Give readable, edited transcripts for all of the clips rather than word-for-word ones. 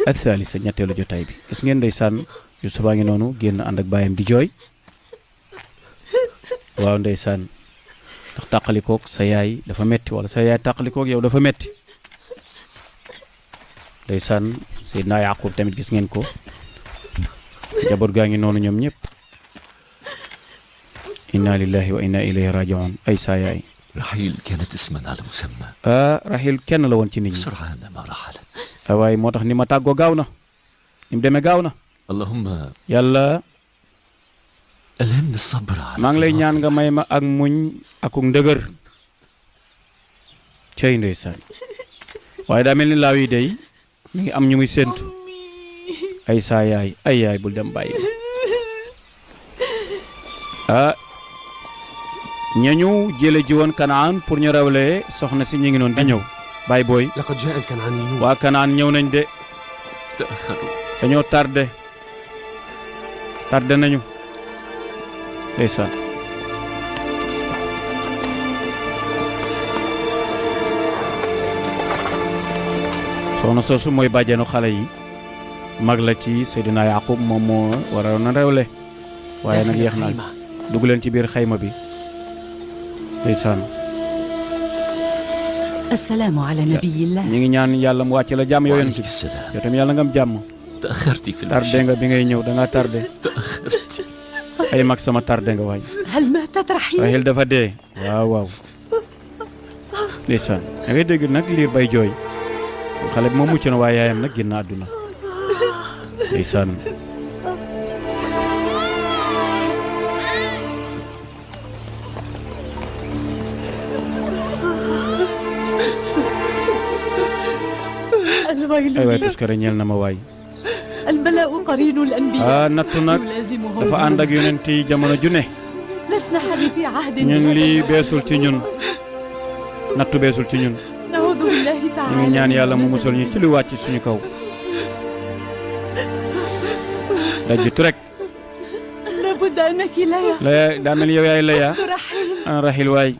الثالثة ñetteelu jotaay bi gis ngeen ndeysaan Yuusufa ngi noonu génn ànd ak baayam di jooy waaw ndeysaan ndax tàqalikook sa yaay dafa metti wala sa yaay tàqalikook yow dafa metti ndeysaan Seydina Yaqub tamit gis ngeen ko jaboot gaa ngi noonu ñoom ñëpp inna lillahi wa inna ilayhi raji'un ay sa yaay رحيل كانت اسما على مسمى Rahil kenn la woon ci nit ñi سرعان ما رحلت waaye moo tax ni ma tàggoo gaaw na ni mu demee gaaw na اللهم yàlla ألهمني الصبر على maa ngi lay ñaan nga may ma ak muñ akuk ndëgër cey ndeysaan waaye daa mel ni laaw yi day mi ngi am ñu muy séentu ay saa yaay ay yaay bul dem bàyyi ñañu jële ji woon Kanaan pour ñu rawlee soxna si ñu ngi noonu di ñëw baay booy لقد جاء الكنعانيون waa Kanaan ñëw nañ de تأخروا dañoo tardé nañu ndeysaan soxna soosu mooy bàjjenu xale yi mag la ci Seydina Yaqub moom moo waroon na rewle waaye nag yeex naa dugg leen ci biir xayma bi ndeysaan السلام على نبي الله ñi ngi ñaan yàlla mu wàcc la jàmm yow yonent وعليك bi السلام yow tam yàlla nga am jàmm تأخرت في tardé المشي nga bi ngay ñëw da nga tardé تأخرت ay mag sama tardé nga waay هل ماتت رحيل Rahil dafa dee waaw waaw ndeysaan da ngay dégg nag liir bay jooy xale bi moom mucc na waaye yaayam nag génn àdduna ndeysaan الويل ay waay لي tuskare ñeel na ma waay البلاء قرين الأنبياء nattu nag يلازمهم dafa ànd ak yonent yi jamono ju ne لسنا حديثي عهد ñun بهذا lii النوع. beesul ci ñun nattu beesul ci ñun نعوذ بالله ñu ngi تعالى ñaan yàlla mu من musal ñu ci lu wàcc suñu kaw dajjitu rek لابد أنك لا la daa mel yow yaay laya يحب رحيل an Rahil waay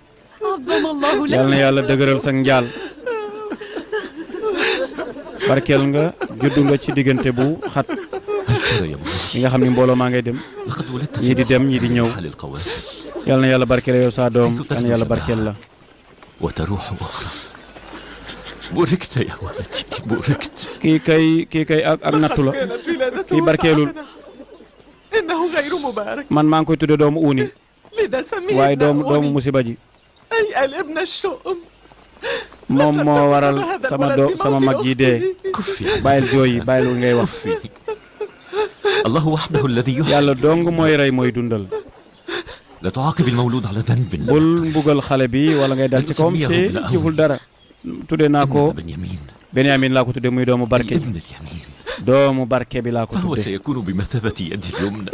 عظم الله yàlla na لك yàlla dëgëral sa njaal barkeel nga juddu nga ci diggante bu xat هل ترى يا منى yi nga xam ni mbooloo maa ngay dem لقد ولدت ñii di dem ñii di ñëw حال القوافل yàlla na yàlla barkeel yow saa doom yàlla na yàlla barkeel la وتروح أخرى بوركت يا ولدي بوركت kii kay ak nattu la kii barkeelul إنه غير مبارك man maa ngi koy tudde doomu uuni لذا سميه waaye doomu musiba ji أي الابن الشؤم moom moo waral sama mag ji dee كفي bàyyil jooy yi bàyyil ngay wax كفي الله وحده الذي يحيي yàlla dong mooy rey mooy dundal لا تعاقب المولود على ذنب bul mbugal xale bi wala ngay dal ci kawam te jëful dara tudde naa ko بنيامين Benyamin laa ko tudde muy doomu barke ابن اليمين doomu barke bi laa ko فهو tudde سيكون بمثابة يدي اليمنى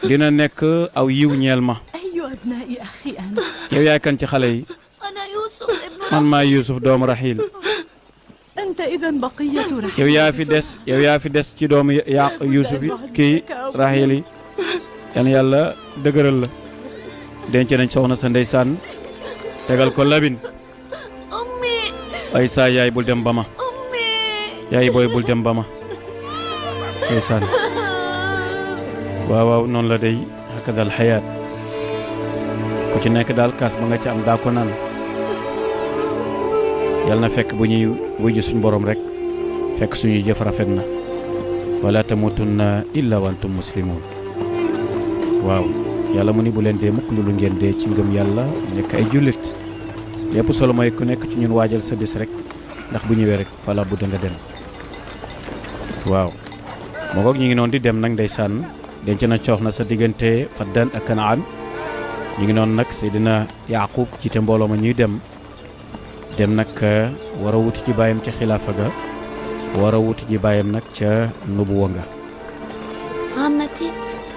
dina nekk aw yiw ñeel ma أي أبناء أخي أنا yow yaay kan ci xale yi أنا يوسف ابن man maay Yuusuf doomu Rahil أنت إذا بقية رحيل yow yaa fi des ci doomu Yuusuf yi kii Rahil yi yan yàlla dëgëral la denc nañ soxna sa ndeysaan tegal ko labin أمي ay saa yaay bul dem ba ma أمي yaay booy bul dem ba ma ndeysaan waaw waaw noonu la day hakadal xayaat ku ci nekk daal kaas ba nga ci am daa ko naan yàlla na fekk bu ñuy wujj suñu borom rek fekk suñuy jëf rafet na wala tamutunna illa wa antum muslimun waaw yàlla mu ni bu leen dee mukk lu ngeen dee ci ngëm yàlla nekk ay jullit lépp solo mooy ku nekk ci ñun waajal sa bés rek ndax bu ñëwee rek fala bu da nga dem waaw moo koog ñu ngi noonu di dem nag ndeysaan denc na soxna sa diggante Faddan ak Kanaan ñu ngi noonu nag Seydina Yaqub jiite mbooloo ma ñuy dem nag war a wuti ci bàyyam ca xilaafa ga war a wuti ci bàyyam nag ca nubuwa nga عمتي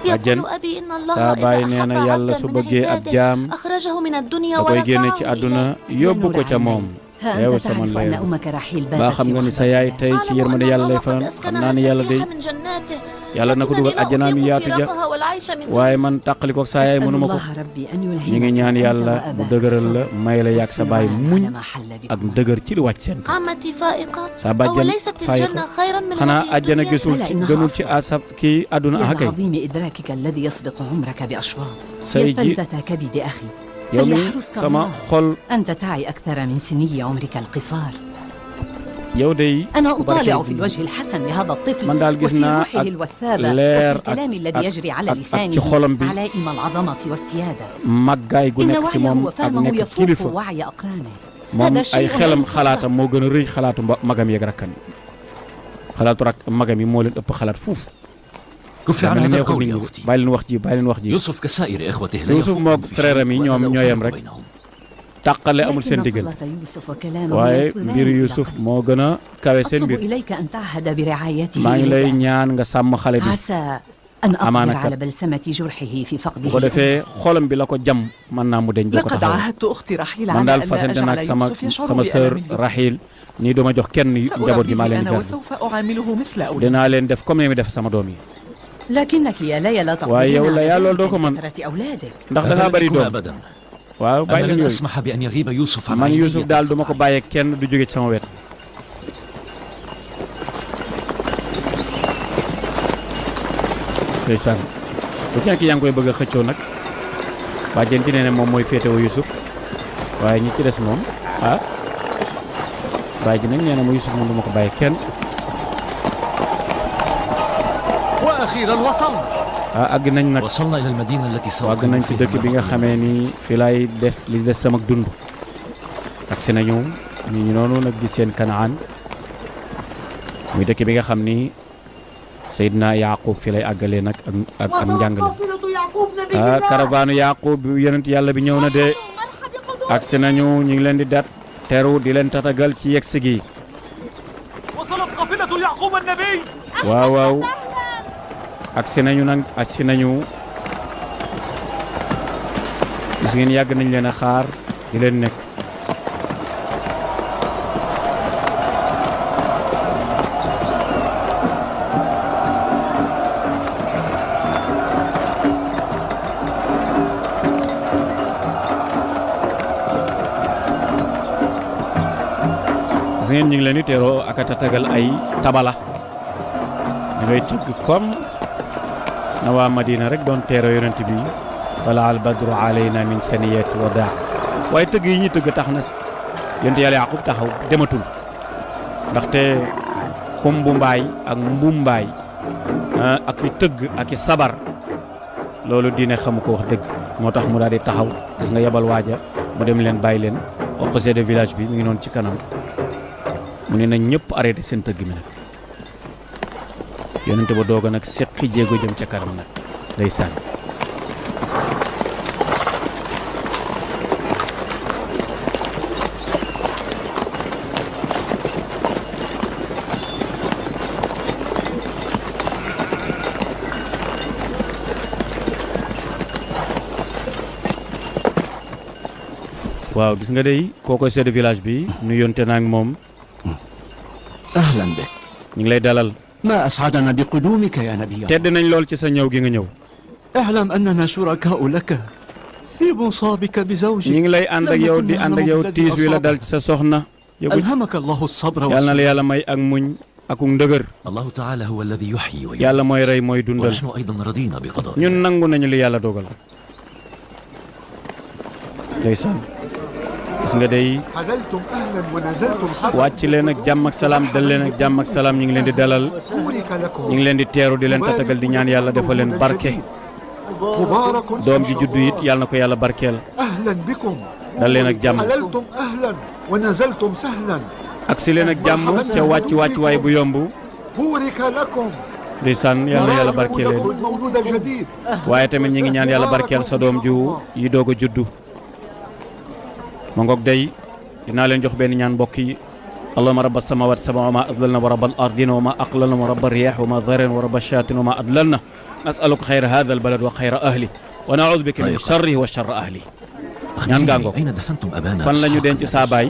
أجل. يقول أبي إن الله saa إذا bàyyi nee na أحب yàlla عبدا su من bëggee ab عباده jaam أخرجه من الدنيا da koy génne ci ورفعه àdduna إليه yóbbu ko ca moom ها yow أنت sama تعرف أن leer أمك رحيل baa باتت xam nga ni sa في yaay وحدة tey ci أعلم yërmande أن yàlla lay الله fanaan قد xam أسكنها naa ni yàlla day الفسيح من جناته yàlla na ko لكنني dugal لا àjjanaam أطيق yaatu ja فراقها والعيش من waaye man tàqalikook saa yaay أسأل mënuma ko الله ربي أن ñi ngi يلهمك ñaan أنت yàlla mu وأباك dëgëral la الصبر may la yàgg sa baay والسلوان muñ على ما حل ak بكما. dëgër ci li wàcc seen kaw عمتي فائقة sa bàjjen أوليست faayiqa الجنة خيرا من xanaa هذه àjjana الدنيا gisul بلى ci إنها gënul ci أفضل. asab kii àdduna يا ah kay لعظيم إدراكك الذي يسبق عمرك بأشواط say يا ji فلتة كبد أخي yow mi فليحرسك sama الله xol أنت تعي أكثر من سني عمرك القصار yow day أنا ku أطالع barkeel في الوجه الحسن لهذا الطفل man daal gis وفي naa روحه ak الوثابة leer وفي الكلام الذي يجري على ak ci لسانه xolam bi علائم العظمة والسيادة màggaay gu إن nekk ci وعيه moom ak وفهمه nekk يفوق kilifa وعي أقرانه moom هذا ay شيء xelam لا يصدق. xalaatam moo gën a rëy xalaatu magam yeeg rakkam yi xalaatu magam yi moo leen ëpp xalaat fuuf كف عن dama هذا neexul القول nit يا ñi أختي. bàyyi leen wax ji bàyyi leen wax ji يوسف كسائر إخوته لا يوسف يفوقهم moog في frère am yi شيء ñoom ولا ñoo yem فرق rek بينهم. tàqale amul seen لكن diggante قلة يوسف وكلامه waaye يطلبان mbiru Yuusuf لقلب. moo gën a kawe seen أطلب mbir إليك أن تعهد برعايته maa ngi lay لك. ñaan nga sàmm xale bi عسى أن أقدر أمانة على بلسمة جرحه في bu ko فقده defee xolam bi la ko jam mën naa mu deñ doo ko لقد taxaw عاهدت أختي رحيل man على daal أن fasante أجعل naag sama يوسف يشعر sama sœur بألمه Rahil nii duma jox kenn njaboot gi maa leen di سأربيه أنا gàddu وسوف أعامله مثل أولادي dinaa leen def comme ni mi def sama doom yi لكنك يا ليلى لا waaye yow تقدرين la على yaa loolu doo ذلك ko mën لكثرة أولادك ndax da هذا ngaa لن bari يكون doom أبدا. waaw bàyyi أنا leen لن yooyu أسمح بأن يغيب يوسف عن man عيني Yuusuf daal duma ko bàyyee kenn du jóge ci sama wet ndeysaan bu ci nekk yaa ngi koy bëgg a xëccoo nag bàjjen ci nee ne moom mooy féetewoo Yuusuf waaye ñi ci des moom ah bàyyi ji nag nee na ma Yuusuf moom duma ko bàyyee kenn وأخيرا وصلنا. ah àgg nañ nag وصلنا إلى المدينة التي àgg nañ ci dëkk bi nga xamee ni fi laay des li des sama dund agsi nañu ñu ngi noonu nag di seen Kanaan muy dëkk bi nga xam ni Seydina Yaaqub fi lay àggalee nag ak am njàngale ah caravane Yaaqub bi yonent yàlla bi ñëw na de agsi nañu ñu ngi leen di dat teru di leen tatagal ci yegsi gi وصلت قافلة يعقوب النبي. waaw waaw agsi nañu nag agsi nañu gis ngeen yàgg nañ leen a xaar di leen nekk gis ngeen ñu ngi leen di teeroo ak a tatagal ay tabala ñu ngay tëgg comme na waa Madina rek doon teeroo yonent bi wala al badru alayna min saniyati wadaa waaye tëgg yi ñu tëgg tax na yonent yàlla Yaqub taxaw dematul ndaxte xumbu mbaay ak mbumbaay ak i tëgg ak i sabar loolu diine xamu ko wax dëgg moo tax mu daal di taxaw gis nga yebal waaja mu dem leen bàyyi leen au conseil de village bi mi ngi noonu ci kanam mu ne nañ ñëpp arrêté seen tëgg mi nag yonente ba doog a nag seqi jéego jëm ca kanam nag day sànni waaw gis nga day kookoy chef de village bi nu yonte naa ak moom أهلا بك. ñu ngi lay dalal ما أسعدنا بقدومك يا نبي الله. tedd nañ lool ci sa ñëw gi nga ñëw اعلم أننا شركاء لك في مصابك ñu بزوجك. ngi lay ànd ak yow di ànd ak yow tiis wi la dal ci sa soxna yëgu ألهمك الله الصبر yàlla na la والصبر. yàlla may ak muñ akuk ndëgër الله تعالى هو الذي يحيي ويميت. yàlla mooy rey mooy dundal ونحن أيضا رضينا بقضائه. ñun nangu nañu li yàlla dogal ndeysaan gis nga day حللتم أهلا ونزلتم صبرا wàcc leen ak jàmm ak salaam dal leen ak jàmm ak salaam ñu ngi leen di dalal بورك لكم ñu ngi leen di teeru di leen tatagal di ñaan yàlla defal leen barke مبارك doom ji juddu it yàlla na ko yàlla barkeel أهلا بكم dal leen ak jàmm حللتم أهلا ونزلتم سهلا ak si leen ak jàmm ca wàcc waay bu yomb بورك لكم ndeysaan yàlla na yàlla ورحموا barkeel لكم leen المولود الجديد waaye tamit ñi ngi ñaan yàlla barkeel sa doom ju yi doog a juddu ma ngoog day dinaa leen jox benn ñaan mbokk yi allahumma rabba samawati sab'a wa ma adlalna wa rabbal ardina wa ma aqlalna wa rabba riyah wa ma dharan wa rabba shayatin wa ma adlalna nas'aluka khayra hadha albalad wa khayra ahli wa na'udhu bika min sharrihi wa sharri ahli ñaan gaa ngoog أين دفنتم أبانا fan la ñu إسحاق denc النبي؟ saa baay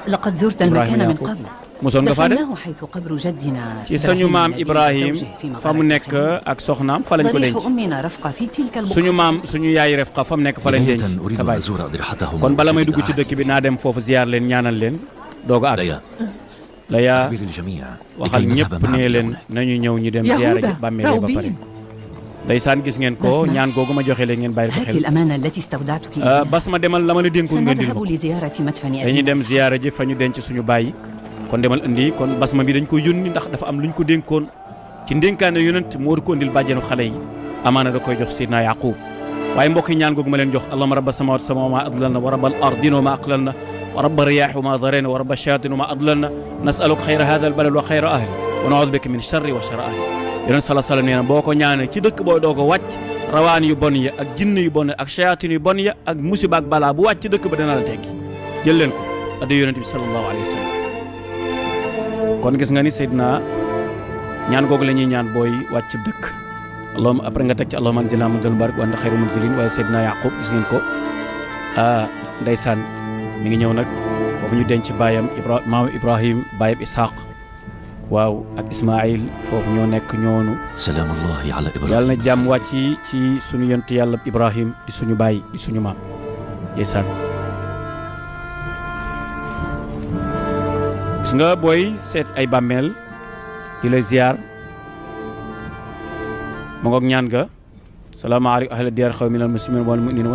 لقد زرت المكان من قبل mosoon nga faa dem دفناه حيث قبر جدنا ci suñu maam Ibrahim fa mu nekk ak soxnaam fa lañ ko denc ضريح أمنا رفقة في تلك suñu البقعة maam suñu yaay Rafqa fa mu nekk fa lañ denc بداية أريد sa أن baay أزور أضرحتهم kon bala may dugg ci وأشاهد dëkk bi naa dem foofu ziyaar leen ñaanal leen doog a àgg ليا la yaa أخبر الجميع waxal لكي ñëpp نذهب معا nee leen بيومه. nañu ñëw ñu dem ziyaara ji bàmmeele ba pare ndeysaan gis ngeen ko Basma. ñaan googu ma joxe leen ngeen bàyyi ko هات xel الأمانة التي استودعتك إياها. bas ma demal la ma la dénkoon ngeen dil ma سنذهب ko لزيارة مدفن dañuy dem أبينا ziyaara ji fa ñu denc suñu baay kon demal indi kon basma bi dañ ko yónni ndax dafa am lu ñu ko dénkoon ci ndénkaane yonent moo war ko indil bàjjenu xale yi amaana da koy jox Seydina Yaqub waaye mbokk yi ñaan googu ma leen jox allahumma rabba samawati sama ma adlalna wa rabbal ardina wa ma aqlalna wa rabba riyaahi wa ma darayna wa rabba shayatin wa ma adlalna nasaluka xayra hada al balad wa xayra ahli wa naudu bika min sharri wa sharri ahli yonent sala sallam nee na boo ko ñaanee ci dëkk boo doo ko wàcc rawaan yu bon ya ak jinn yu bon ak shayatin yu bon ya ak musiba ak balaa bu wàcc ci dëkk ba dana la tekki jël leen ko addi yonent bi sallallahu alayhi wa sallam kon gis nga ni Seydina ñaan googu la ñuy ñaan booy wàcc dëkk allahumma après nga teg ci allahumma anzilna munzilun barik wa anta xayru munzilin waaye Seydina Yaqub gis ngeen ko ndeysaan mi ngi ñëw nag foofu ñu denc baayam maam Ibrahim baayam Ishaq waaw ak Ismaïl foofu ñoo nekk ñoonu سلام الله على إبراهيم yàlla na jàmm wàcc ci suñu yonent yàlla Ibrahim di suñu baay di suñu maam ndeysaan gis nga booy seet ay bàmmeel di la ziar ma ngoog ñaan ga salaamaaleykum ahla diyaar xaw minal muslimin wal mu'minin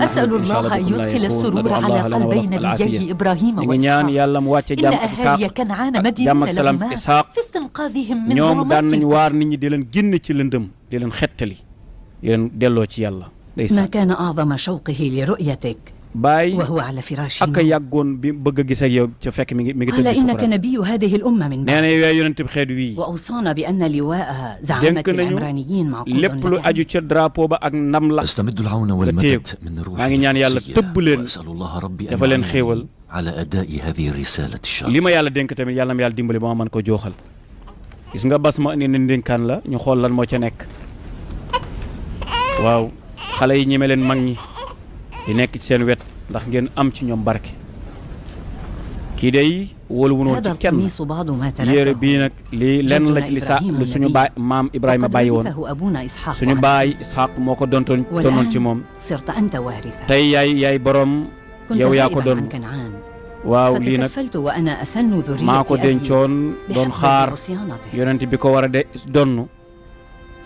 أسأل الله أن يدخل السرور على قلبي نبيي إبراهيم ñu ngi ñaan وإسحاق yàlla mu wàcce إن jàmm ak Isaaq أهالي كنعان jàmm ak مدينون salaam لهما Isaaq في استنقاذهم من ñoom daan nañu ظلمات waar nit ñi di leen génn ci lëndëm di leen xettali di leen delloo ci yàlla ما ndeysaan كان أعظم شوقه لرؤيتك baay وهو على فراش ak a yàggoon bi bëgg a gis ak yow ca fekk mi ngi قال tëdd إنك sukuraat نبي هذه الأمة من nee بعد na yow yaay yonent bi xeet wii وأوصانا بأن لواءها زعامة dénk nañu العمرانيين lépp معقود lu لك aju ca drapeau ba ak ndam la أستمد العون والمدد من روحي maa ngi ñaan yàlla القدسية tëbb leen وأسأل الله ربي أن dafa leen يعينني xéewal على أداء هذه الرسالة الشرعية li ma yàlla dénk tamit yàlla ma yàlla dimbali ba ma mën ko jooxal gis nga bas ma indi ne dénkaan la ñu xool lan moo ca nekk waaw xale yi ñeme leen mag ñi di nekk ci seen wet ndax ngeen am ci ñoom barke kii day wóolu wunoon هذا ci kenn القميص بعض ما yére تركه bii nag lii lenn la ci li sa lu suñu baay maam Ibrahima وقد bàyyi woon ورثه أبونا إسحاق suñu عنه. baay Ishaq moo ko dontoon ci moom صرت أنت وارثا tey yaay borom كنت yow yaa ko غائبا doon عن كنعان waaw lii nag فتكفلت وأنا أسن ذرية maa ko أبي dencoon doon بحفظه xaar وصيانته yonent bi ko war a de donn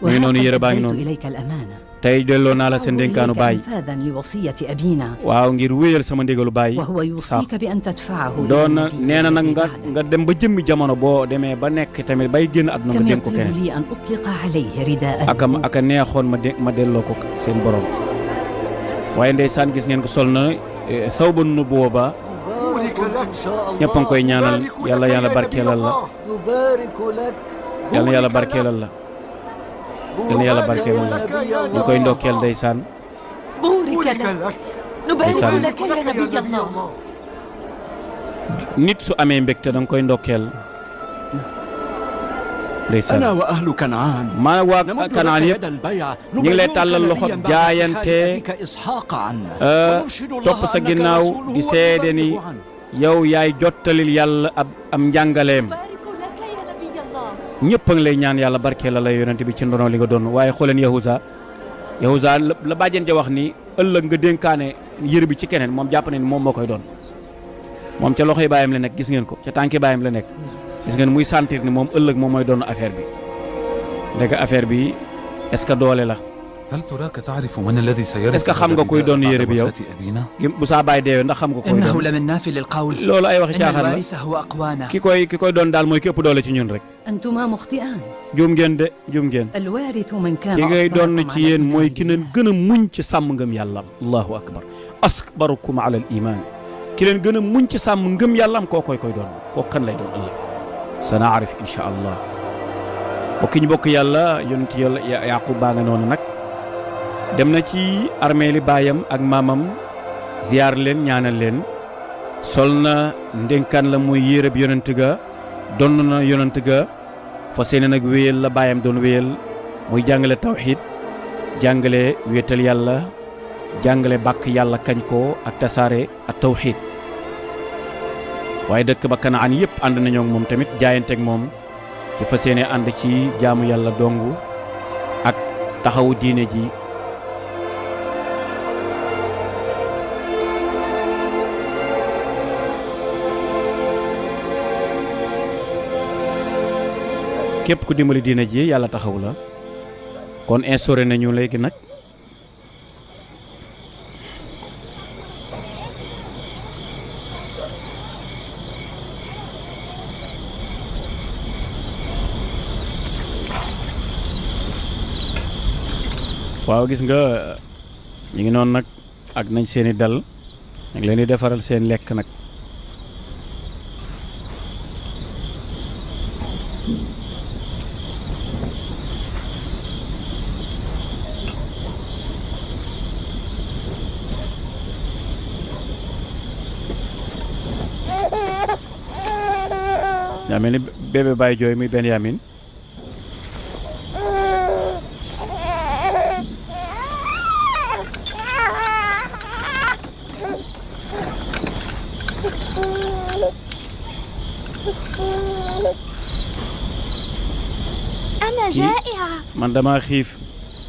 muy noonu yére baa ngi أديت noonu إليك الأمانة tey delloo naa la seen dénkaanu baay إنفاذا لوصية أبينا waaw ngir wéyal sama ndigalu baay وهو يوصيك بأن تدفعه إلى doon النبي nee na nag الذي nga بعدك. nga dem ba jëmmi jamono boo demee ba nekk tamit bay génn àdduna nga كم dénk ko يطيب keneen لي أن أطلق عليه رداء aka neexoon ma delloo ko seen borom waaye ndeysaan gis ngeen ko sol na sawba nubuwa ba بورك لك ñëpp a ngi koy ñaanal يبارك لك yàlla يا yàlla نبي barkeelal la الله. نبارك لك yàlla yàlla بورك barkeelal la بورك yàlla barkeelal la لك يا ñu نبي koy ndokkeel الله. ndeysaan بورك بورك لك لك نبارك نسأل. لك يا نبي الله nit su amee mbégte da nga koy ndokkeel ndeysaan أنا وأهل كنعان maa waa نمد Kanaan لك yëpp يد البيع ñu ngi lay tàllal loxo jaayante بك إسحاق عنا topp sa ginnaaw di seede ni yow yaay jottalil yàlla am njàngaleem بارك لك يا نبي الله ñëpp a ngi lay ñaan yàlla barkeela la yonent bi ci ndono li nga doon waaye xooleen Yahuza la bàjjen ja wax ni ëllëg nga dénkaane yër bi ci keneen moom jàpp ne ni moom moo koy doon moom ca loxoy baayam la nekk gis ngeen ko ca tànki baayam la nekk gis ngeen muy sentir ni moom ëllëg moom mooy doon affaire bi ndek affaire bi est-ce que doole la هل تراك تعرف من الذي سيرث est-ce que xam nga koy doon yére bi yow وفاة أبينا؟ bu saa baay deewee ndax xam nga koy إنه doon لمن نافل القول loolu ay waxi إن caaxaan la الوارث هو أقوانا ki koy doon daal mooy ki ëpp doole ci ñun rek أنتما مخطئان juum ngeen de juum ngeen الوارث من كان ki ngay doon أصبركم ci على yéen mooy ki الإيمان. leen gën a muñ ci sàmm ngëm yàlla allahu akbar asbarukum ala al iman ki leen gën a muñ ci sàmm ngëm yàlla am koo koy doon koo kan lay doon ëllëg sanaarif insha allah bokki ñu bokk yàlla yonent yàlla yaqub baa nga noonu nag dem na ci armeeli baayam ak maamam ziyaar leen ñaanal leen sol na ndénkaan la muy yéreb yonent ga donn na yonent ga fas yéene nag wéyal la baayam doon wéyal muy jàngale tawxiid jàngale wéetal yàlla jàngale bàkk yàlla kañ ko ak tasaare ak tawxiid waaye dëkk ba Kanaan yëpp ànd nañoo ak moom tamit jaayanteeg moom ci fas yéene ànd ci jaamu yàlla dongu ak taxawu diine ji képp ku dimbali diine ji yàlla taxaw la kon instauré nañu léegi nag waaw gis nga ñu ngi noonu nag ak nañ seeni dal ñu ngi leen di defaral seen lekk nag yaa mel ni bébé Baye jooy muy Benyamin أنا جائعة. man dama xiif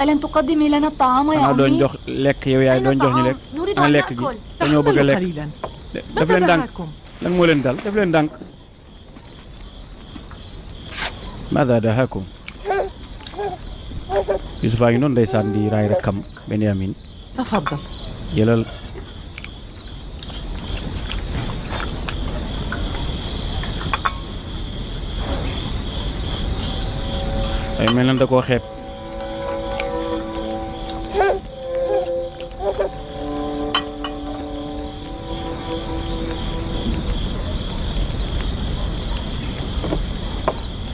ألن تقدمي لنا الطعام يا xanaa doon أمي؟ jox lekk yow yaay doon jox ñu lekk نريد ana أن lekk gi نأكل. dañoo bëgg a lekk قليلا. def leen ndànk lan moo leen dal def leen ndànk maada dahakum Yusufa ngi noonu ndeysaan di raay rakkam Benyamin تفضل. jëlal ay mel nan da koo xeeb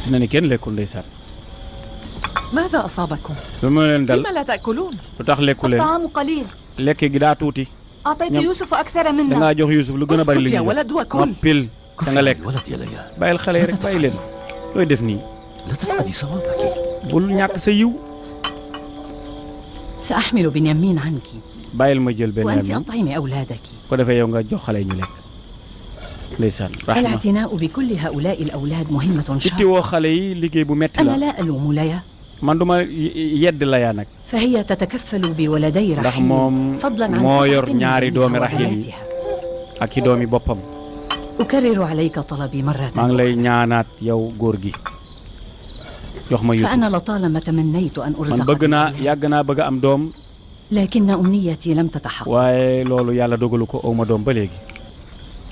gis na ni kenn lekkul ndeysaan ماذا أصابكم؟ lu ma leen dal لما لا تأكلون؟ lu tax lekku leen الطعام قليل. lekk gi daa tuuti أعطيت نعم. يوسف أكثر منا. dangaa jox Yuusuf lu gën a bari li اسكت يا ñu ولد jox وكل. noppil da كفى nga lekk الولد يا ليلى. bàyyil xale yi rek bàyyi leen looy def nii لا تفقدي صوابك. bul ñàkk sa yiw سأحمل بنيامين عنك bàyyil ma jël وأنت Benyamin أطعمي أولادك. ko defee yow nga jox xale yi ñu lekk ndeysaan rahma الاعتناء بكل هؤلاء الأولاد مهمة شاقة. ittiwoo xale yi liggéey bu metti أنا la لا ألوم ليا man duma yedd la yaa nag فهي تتكفل بولدي ndax رحيل moom فضلا عن moo yor صحة ñaari من doomi بنيها Raxiil yi وبناتها. ak i doomi boppam أكرر عليك طلبي مرة maa ngi lay ñaanaat yow góor gi jox ma Yuusuf فأنا لطالما تمنيت أن man أرزق bëgg naa بابنها. yàgg naa bëgg a am doom لكن أمنيتي لم تتحقق waaye loolu yàlla dogalu ko aw ma doom ba léegi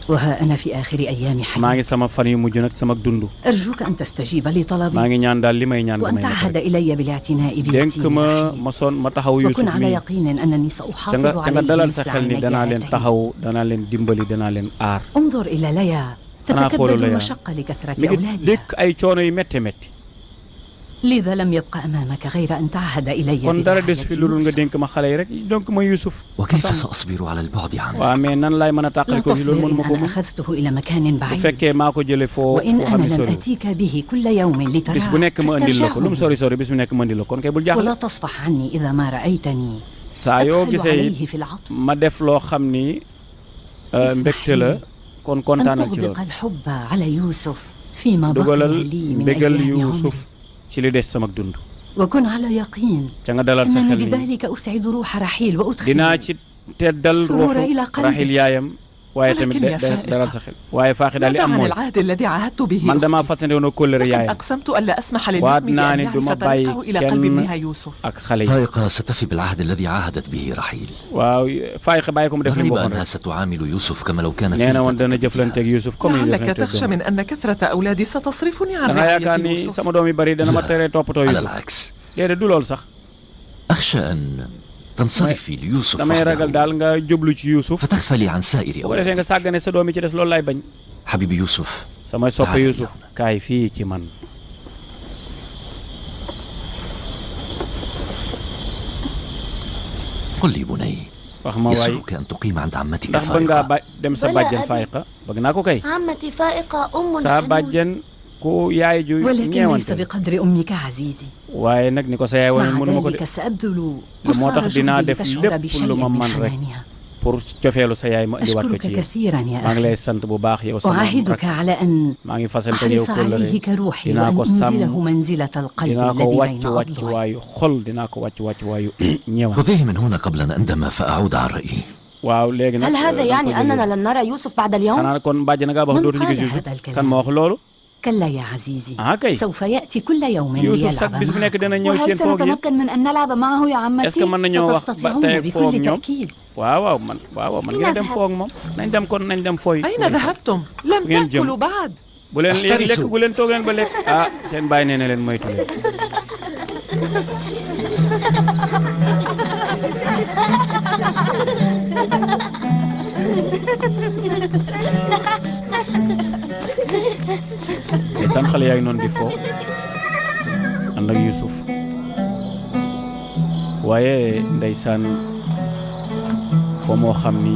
وها أنا في آخر أيام maa ngi حياتي. sama fan yu mujj nag sama dund أرجوك أن تستجيب maa لطلبي ngi ñaan daal li may ñaan وأن damay تعهد nekk إلي بالاعتناء dénk بيتيم ma رحيل. ma son ma taxaw Yuusuf وكن على mi يقين أنني ca سأحافظ nga عليه dalal sa مثل xel ni عيني danaa leen هاتين. taxaw danaa leen dimbali danaa leen aar انظر إلى ليا أنا أقول تتكبد ليا. المشقة لكثرة mi ngi أولادها dékk ay coono yu métte métti لذا لم يبقى أمامك غير أن تعهد إلي kon dara des fi lu dul nga برعاية dénk ma xale yi rek donc ma Yuusuf وكيف سأصبر على البعد عنه؟ waaw mais nan laay mën a لا tàqali ko fi loolu تصبر mënu ma إن ko أنا mun أخذته إلى مكان bu بعيد fekkee maa ko jële foo وإن foo xam أنا ne لم sori أتيك به كل يوم bis bu لتراه nekk ma andil la ko lu mu فاسترجعه sori bis bu nekk ma andil la kon kay bul jaaxle ولا تصفح عني إذا ما رأيتني saa yoo أدخل gisee عليه في العطف ma def loo xam ni mbégte la kon أن kontaanal ci تغدق loolu الحب على يوسف فيما بقي dugalal لي من bégal أيام Yuusuf عمري ci li des sama dund وكن على يقين ca nga dalal sa أنني xel ni بذلك أسعد روح رحيل dinaa وأدخل ci teddal السرور ruuxu إلى قلبك. Raxiil yaayam waaye tamit ولكن يا فائقة. dalal sa xel waaye faaxi daal li ماذا am عن mooy العهد الذي عاهدت به man damaa أختي؟ fàttali woon kóllëre لقد yaayam أقسمت ألا أسمح للنجم waat naa بأن ne du ma يعرف bàyyi طريقه إلى قلب kenn ابنها يوسف. ak xale yi فائقة ستفي بالعهد الذي عاهدت به رحيل. waaw faaxi bàyyi ko mu def li mu رغب waxoon أنها rek ستعامل يوسف كما لو كان nee na woon فلتة dana كبدها. jëflanteeg Yuusuf comme ni لعلك jëflanteeg تخشى doomam من أن كثرة أولادي ستصرفني عن danga yaakaar رعاية ni يوسف. sama doom yi bari dana ma teree toppatoo على Yuusuf العكس déedéet du loolu sax أخشى أن تنصرفي ليوسف damay ragal وحده daal nga jublu ci Yuusuf فتغفلي عن سائر bu ko defee nga أولادك. sàggane sa doom yi ci des loolu laay bañ حبيبي يوسف samay soppe تعال Yuusuf هنا. kaay fii ci man قل لي بني wax ma waay يسرك أن تقيم عند عمتك ndax bëgg ngaa فائقة. dem sa Wala bàjjen abi. Faayiqa bëgg naa ko kay عمتي فائقة أم sa حنون. bàjjen ku yaay ju ولكن ليس ñeewante بقدر أمك عزيزي. waaye nag ni ko sa yaay wane مع mënuma ko de ذلك سأبذل moo tax قصارى dinaa جهدي def لتشعر lépp بشيء lu ma من man rek حنانها. pour cofeelu sa yaay ma indiwaat ko أشكرك ci yow كثيرا يا maa ngi أخي lay sant bu baax yow sama أعاهدك على أن maa ngi fasante yow أحرص kóllëre عليه كروحي dinaa وأن ko أنزله sàmm منزلة القلب dinaa ko الذي wàcc بين wàcc أضلعي. waayu xol dinaa ko wàcc wàcc waayu ñeewal خذيه من هنا قبل أن أندم فأعود عن رأيي. waaw léegi nag هل هذا يعني أننا لن نرى يوسف بعد اليوم؟ xanaa kon bàjj na ngaa wax من dootuñu قال gis Youssouf هذا الكلام؟ kan ma wax loolu كلا يا عزيزي kay سوف يأتي كل يوم Youssouf ليلعب sax bis bu nekk معكم. dina ñëw ci وهل yéen foog yéen سنتمكن من أن نلعب معه يا est-ce que عمتي؟ mën nañoo wax ba ستستطيعون tey foog بكل ñoom تأكيد. waaw man ngeen dem foog moom nañ dem kon nañ dem fooy أين ذهبتم؟ لم وين جم؟ تأكلوا بعد. bu leen yéen lekk bu leen toog leen ba lekk seen bàyyi nee na leen moytu leen ndeysaan xale yaa ngi noonu di foo ànd ak Youssouf waaye ndeysaan foo moo xam ni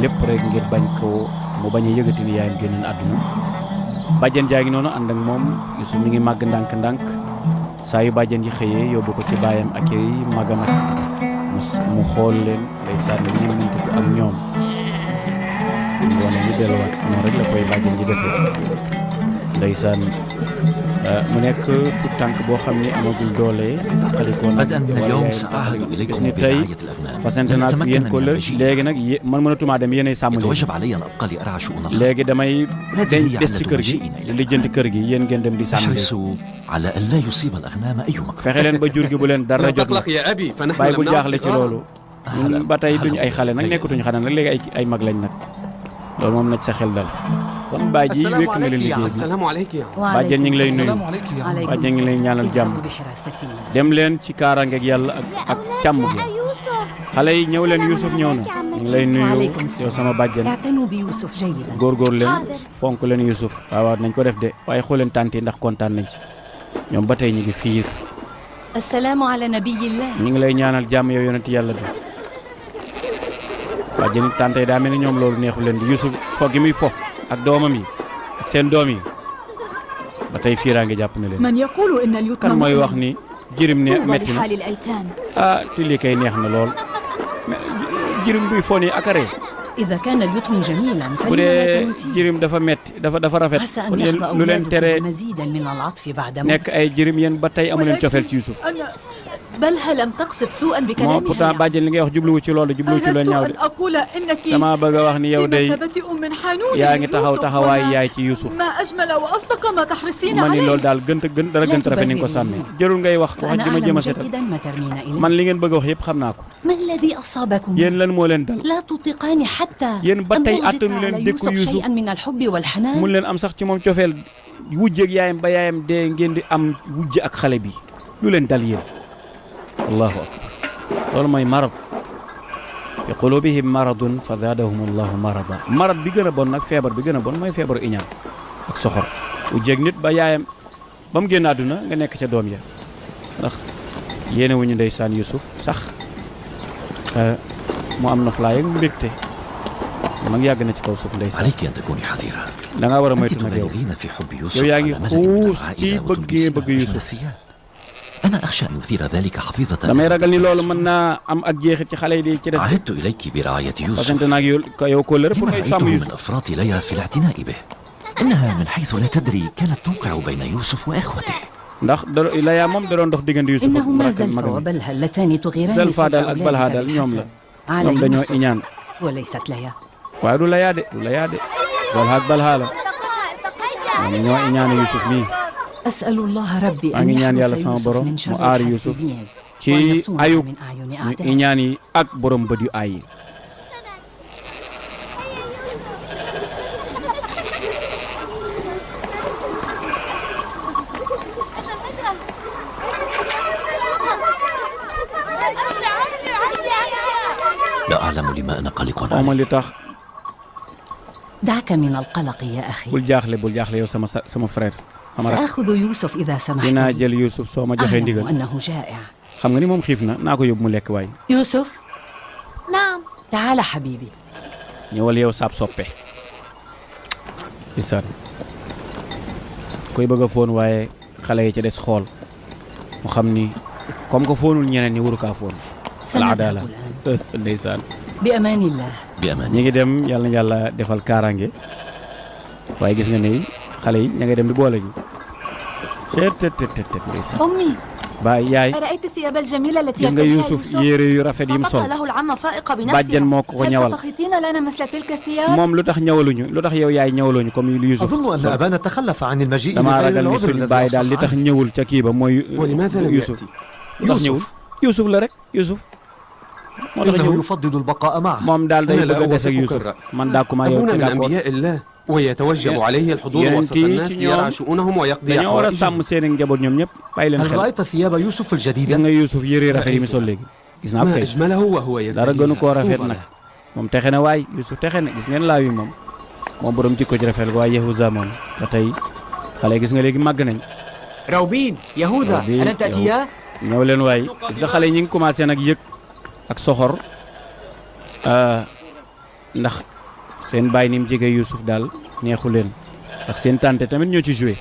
lépp rek ngir bañ ko mu bañ a yëgati ni yaayam génn àdduna bàjjen jaa ngi noonu ànd ak moom Youssouf mi ngi màgg ndànk-ndànk saa yu bàjjen yi xëyee yóbbu ko ci baayam ak yi magam ak mu xool leen ndeysaan ne ñemantu ko ak ñoom mu wane ñu delluwaat noonu rek la koy bàjjen ji defee ndeysaan mu nekk tout tànk boo xam ni amagul doole xalikoo nag بدءا من اليوم سأعهد إليكم ni tey برعاية الأغنام. fasante إن naag تمكن yéen من ko la المجيء léegi nag man mënatumaa dem yéenay sàmm leen يتوجب علي أن أبقى لأرعى شؤون الخلق. léegi damay هذه des ci kër gi di lijjanti kër gi yéen ngeen dem di sàmm leen احرصوا على أن لا يصيب الأغنام أي مكر. fexe leen ba jur gi bu leen dara لا jot la تقلق يا أبي فنحن bàyyi لم bul نعد jaaxle ci loolu ñun ba tey duñu ay xale nag nekkatuñu xale nag léegi ay mag lañ nag loolu moom nag sa xel dal kon baay ji السلام wékk nga leen عليك يا liggéey bi السلام عليك يا bàjjen ñu ngi lay nuyu السلام عليك يا عم. عليكم bàjjen ñu ngi lay ñaanal jàmm اذهبوا بحراستي. dem leen ci kaaraangeeg yàlla ak càmm gi xale yi ñëw leen Youssouf ñëw na ñu ngi lay nuyu وعليكم yow sama السلام. bàjjen اعتنوا بيوسف جيدا. góorgóor leen fonk leen Youssouf waaw nañ ko def de waaye xool leen tànt yi ndax kontaan nañ ci ñoom ba tey ñu ngi fiir السلام على نبي الله. ñu ngi lay ñaanal jàmm yow yonent yàlla bi bàjjen tànt yi daa mel ni ñoom loolu neexu leen di Youssouf fo gi muy fo ak doomam yi ak seen doom yi ba tey fiiraa ngi jàpp na leen من يقول إن اليتم kan mooy wax ni jirim ne طوبى metti na لحال الأيتام. te lii kay neex na lool mais jirim buy fo nii akare إذا كان اليتم جميلا bu فلما لا dee تموتين. jirim dafa metti dafa rafet عسى kon أن yéen يخلق lu leen أولادكم tere مزيدا من العطف بعد موت. nekk ay jirim yéen ba tey amu leen cofeel ci Youssouf أنا بلها لم تقصد سوءا moo بكلامها pourtant bàjjen li ngay wax jubluwu ci loolu jubluwu ci lu ñaaw de أقول إنك dama bëgg a wax ni yow day بمثابة أم حنون yaa ngi taxaw ليوسف taxawaay وما- yaay ci Youssouf ما أجمل وأصدق ما تحرصين man ni loolu عليه. daal gën dara gën rafet ni nga ko sàmmee jërul ngay wax فأنا ji ma jéem أعلم a seetal جيدا ما ترمين إليه. man li ngeen bëgg a wax yëpp xam naa ko ما الذي أصابكم؟ yéen lan moo leen dal لا تطيقان حتى yéen ba أن tey تضيف attanu leen على dékku يوسف Youssouf شيئا من الحب والحنان. mun leen am sax ci moom cofeel wujjeeg yaayam ba yaayam dee ngeen di am wujje ak xale bi lu leen dal yéen allahu akbar loolu mooy marad fi qulubihim maradun fa zaadahum allahu marada marad bi gën a bon nag feebar bi gën a bon mooy feebaru iñaan ak soxor wujjeeg nit ba yaayam ba mu génn àdduna nga nekk ca doom ya ndax yéene wuñu ndeysaan Youssouf sax mu am na flaay ak mbégte mag yàgg na ci kaw suuf ndeysaan عليك أن تكوني حذرة. da ngaa war a أنت moytu nag yow تبالغين في حب يوسف yow yaa ngi على ملأ من xuus ci العائلة bëgg وتلبسين أجمل Youssouf الثياب. أنا أخشى أن يثير ذلك حفيظة. damay ragal ni loolu mën naa am ak jeexit ci xale yi di ci des عهدت إليك برعاية fasante يوسف naag yow kóllëre pour لما ngay رأيته sàmm من Youssouf أفراط ليلى في الاعتناء به. إنها من حيث لا تدري كانت توقع بين يوسف وإخوته. ndax Laya moom da doon dox diggante Youssouf ak إنهما magam زلفى وبلها اللتان تغيران Zalfa سر daal ak Balha daal أولادك ñoom la بالحسن على ñoom dañoo يوسف iñaan وليست ليا. waaye du Laya de Zalha ak Balha la ñoom ñoo iñaane Youssouf nii أسأل الله ربي maa أن ngi ñaan يحرس yàlla sama يوسف borom من mu شر aar Youssouf الحاسدين ci ويصون ayub من أعين ñu أعدائه. iñaan yi ak borom bët yu aay yi لا أعلم لما أنا قلق xawma عليه. li tax دعك من القلق يا أخي. bul jaaxle yow sama frère sama rak سأخذ يوسف إذا سمحت dinaa لي. jël Youssouf soo ma joxee أعلم ndigal أنه جائع. xam nga ni moom xiif na naa ko yóbbu mu lekk waay يوسف نعم. تعال حبيبي. ñëwal yow saab soppe isaan koy bëgg a foon waaye xale yi ci des xool mu xam ni comme que foonul ñeneen ñi waru kaa foon al سنذهب adala الآن. ndeysaan bi amaanillah. ñi ngi dem yàlla na yàlla defal kaaraange waaye gis nga ne xale yi ña ngay dem di boole ñu. أمي baay yaay أرأيت الثياب الجميلة التي gis nga Yuusuf yére yu rafet yi mu sol فقط له العمة فائقة bàjjen بنفسها moo ko هل ñawal ستخيطين لنا مثل تلك الثياب؟ moom lu tax ñawaluñu lu tax yow yaay ñawalooñu comme yu Yuusuf أظن أن أبانا تخلف عن المجيء damaa لغير ragal ni العذر suñu الذي baay daal li tax أصح عنه. ñëwul ca kii ba mooy ولماذا لم Yuusuf يأتي؟ lu tax ñëwul Yuusuf la rek Yuusuf moo tax إنه ñëwul يفضل البقاء معه. moom daal day أنا لا bëgg a des ak أوافقك Yuusuf الرأي. man dàkkuma yow أبونا ci من d'accord أنبياء الله ويتوجب عليه الحضور ينتي وسط الناس ci ليرى ñoom شؤونهم ويقضي dañoo war a حوائجهم sàmm seen i njaboot ñoom ñëpp bàyyi leen هل xel رأيت ثياب يوسف gis الجديدة؟ nga Yuusuf yére rafet yi mu sol léegi gis naa ko ما kay أجمله وهو dara gënu koo rafet طوبى nag له. moom texe na waay Yuusuf texe na gis ngeen laaw yi moom borom jikko ji rafet waaye Yahuza moom ba tey xale gis nga léegi màgg nañ روبين يهوذا روبين، ألن تأتيا؟ ñëw leen waay gis nga xale yi ñu ngi commencé nag yëg ak soxor ndax seen baay ni mu jege Yuusuf daal neexu leen ndax seen tante tamit ñoo ci joué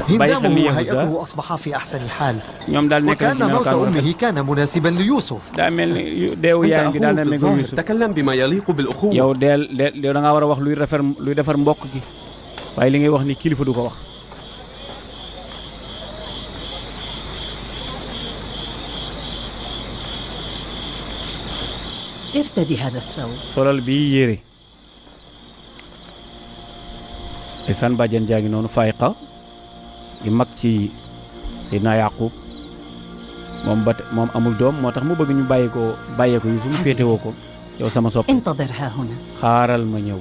هندامه وهيئته أصبحا في أحسن حال. ñoom daal nekk na وكأن ci موت melokaan rafet أمه كان مناسبا ليوسف. daa mel ni deewu أنت yaay ngi daal أخوه na في mel الظاهر Yuusuf تكلم بما يليق بالأخوة yow da ngaa war a wax luy defar mbokk gi waaye li ngay wax ni kilifa du ko wax ارتدي هذا الثوب. solal bii yére isaan bàjjen jaa ngi noonu Fayqa di mag ci Seydina Yaqub moom amul doom moo tax mu bëgg ñu bàyyee ko Yuusuf mu féetewoo ko yow sama sopp انتظر ها هنا. xaaral ma ñëw